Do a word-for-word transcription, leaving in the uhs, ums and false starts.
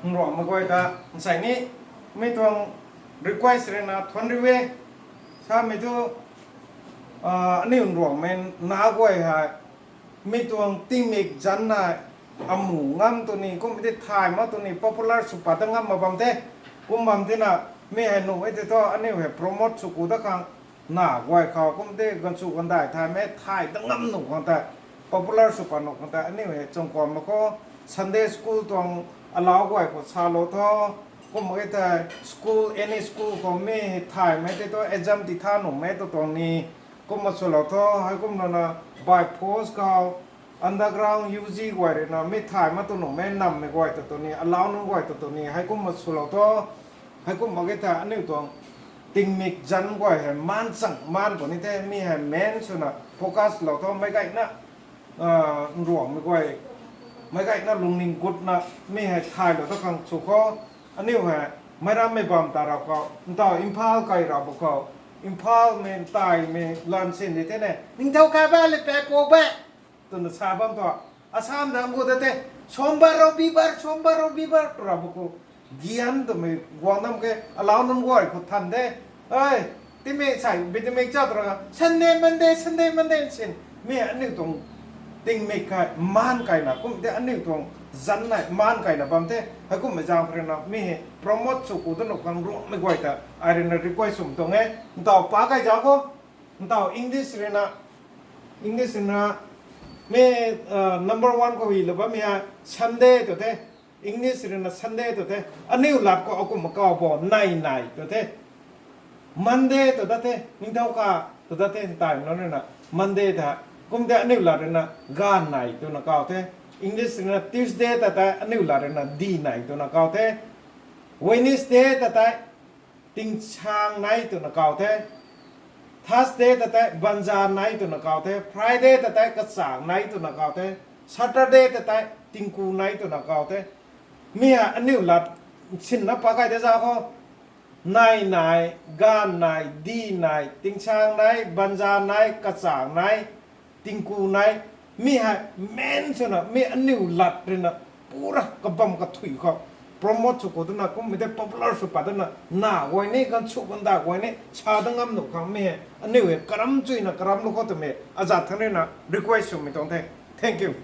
Nruangmei guay ta nsei ni mi tuang request rui na thuan riu e. Samei thu aniu Nruangmei nac guay hei mi tuang tingmik zanc na amu ngam tw ni, kum tei thay mak tw ni, popular sw pat dat ngam mak bam the. Kum bam tina mi hei nuh e tei thu aniu hei promote sw ku dat khang nac guay khou kum tei ganv sw gandai thaymei thay dat ngam nuh khang tei, popular sw pat nuh khang tei aniu hei changkuan mak khou Sunday school tuang alauc guay khou salou tho. Kumna e thei school, any school khou mi hei thaymei tei thu exam ti tha nuhmei tw tuang ni, kumna swlou tho. Heikumna na by force khou underground U G guay rui na mi thay mak tw nuhmei nammei guay tw tw ni, alauc nunc guay tw tw ni, heikumna swlou tho. Heikumna e thei aniu tuang tingmik zanc guay hei maan chang maan puni the, mi hei main swna focus lou tho. Meic gayna Nruangmei guay, meic gayna lungning gutna mi hei thaylou dat khang sw khou. Aniu hei meic rammei bam ta rap khou, ntaw Imphal kai rap khou, Imphal mei ntaimei lan sin di the ne, ningthow kha ba le pe po ba twna sa bam thu, Assam dang gu da the, sombar, robibar, sombar, robibar tw rap khou, gian twmei guang nam khe, alauc nunc guay khou than the. Ei, timei sei, bitimik cha tw ra, Sunday, Monday, Sunday, Monday sin, mi aniu tuang tingmik hei maan kaina, kum tei aniu tuang zanc hei maan kaina bam the. Heikummei zaeng khou rui na mi hei promote sw ku dat nuh khang Nruangmei guay ta ai rui na request swmei tuang e. Ntaw pa kai zauc khou, ntaw English rui na, English rui na mi number one khou hylou bammei hei Sunday tw the. English rui na Sunday tw the. Aniu lat khou akumna kaw bo, nei nei tw the. Monday tw dat the, ningthow kha tw dat the, ntaimei nunc rui na Monday ta. Kum tei aniu lat rui na gaanv nei twna kaw the. English rui na Tuesday ta tei aniu lat rui na di nei twna kaw the. Wednesday ta tei tingsaeng nei twna kaw the. Thursday ta tei banza nei twna kaw the. Friday ta tei kachaeng nei twna kaw the. Saturday ta tei tingku nei twna kaw the. Mi hei aniu lat sinna pa kai de zauc khou, nei nei, gaanv nei, di nei, tingsaeng nei, banza nei, kachaeng nei, tingku nei, mi hei main swna mi aniu lat rui na pura kabam kathuic khou promote sw khou twna, kummei tei popular sw pat twna, nac guay ni, ganv sw gandai guay ni sa dat ngam nuh khang mi hei aniu hei karam chuyna karamlou khou twmei azat thangc rui na request swmei tuang the. Thank you.